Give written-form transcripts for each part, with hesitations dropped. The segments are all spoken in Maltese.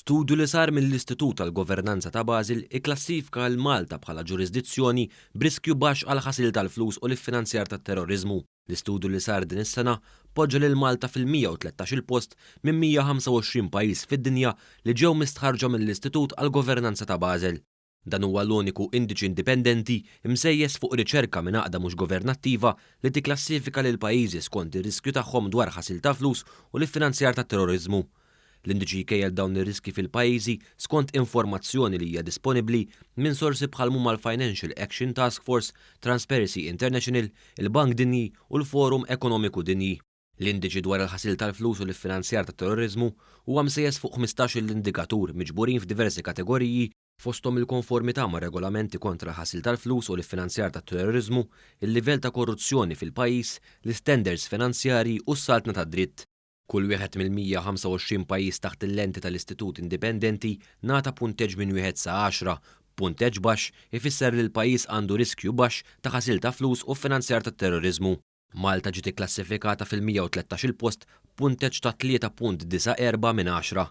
Studju li sar mill-Istitut għall-Governanza ta' Basel ikklassifika 'l Malta bħala ġurisdizzjoni b'riskju baxx għall-ħasil tal-flus u l-iffinanzjar tat-terroriżmu. L-istudju li sar din is-sena poġġa lil Malta fil-113 il post minn 125 pajjiż fid-dinja li ġew mistħarrġa mill-Istitut għall-Governanza ta' Basel. Dan huwa l-uniku indiċi indipendenti msejjes fuq riċerka minn għaqda mhux governattiva li tikklassifika lill-pajjiżi skont ir-riskju tagħhom dwar ħasil ta' flus u l-iffinanzjar tat-terroriżmu. L-indiċi jkejjel dawn ir-riskji fil-pajjiżi skont informazzjoni li hija disponibbli minn sorsi bħal m'huma l-Financial Action Task Force, Transparency International, il-Bank Dinji u l-Forum Ekonomiku Dinji. L-Indiċi dwar il-Ħasil tal-Flus u l-Iffinanzjar tat-Terroriżmu huwa msejjes fuq 15-il indikatur miġburin f'diversi kategoriji, fosthom il-konformità mar-regolamenti kontra l-ħasil tal-flus u l-iffinanzjar tat-terroriżmu, il-livell ta' korruzzjoni fil-pajjiż, l-istandards finanzjarji u s-saltna tad-dritt. Kull wieħed mill-125 pajjiż taħt il-lenti tal-istitut indipendenti ngħata punteġġ minn wieħed sa għaxra, b'punteġġ baxx ifisser li l-pajjiż għandu riskju baxx ta' ħasil ta' flus u ffinanzjar tat-terroriżmu. Malta ġiet ikklassifikata fil-113-il post b'punteġġ ta' 3.94 minn għaxra.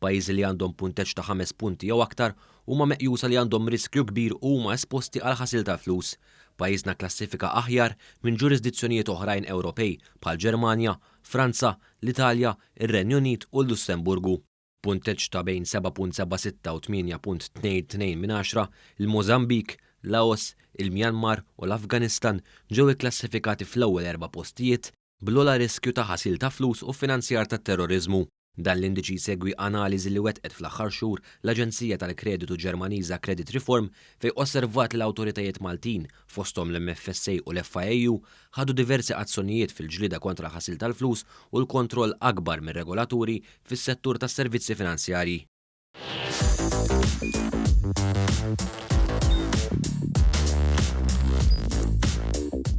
Pajjiżi li għandhom punteġġ ta' ħames punti jew aktar huma meqjusa li għandhom riskju kbir u huma esposti għall-ħasil tal-flus. Pajjiżna kklassifika aħjar minn ġurisdizzjonijiet oħrajn Ewropej bħall-Ġermanja, Franza, l-Italja, ir-Renju Unit u l-Lussemburgu. B'punteġġ ta' bejn 7.76 u 8.22 minn għaxra, il-Mozambique, Laos, il-Myanmar u l-Afganistan ġew ikklassifikati fl-ewwel erba' postijiet bl-ogħla riskju ta' ħasil ta' flus u ffinanzjar tat-terroriżmu. Dan l-indiċi jsegwi analiżi li wettqet fl-aħħar xhur l-aġenzija tal-kreditu Ġermaniża Creditreform fejn osservat li l-awtoritajiet Maltin, fosthom l-MFSA u l-FIAU, ħadu diversi azzjonijiet fil-ġlieda kontra l-ħasil tal-flus u l-kontroll akbar mir-regolaturi fis-settur tas-servizzi finanzjarji.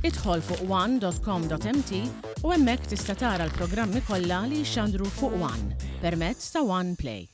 Idħol fuq one.com.mt u hemmhekk tista' tara l-programmi kollha li jixxandru fuq One permezz ta' One Play.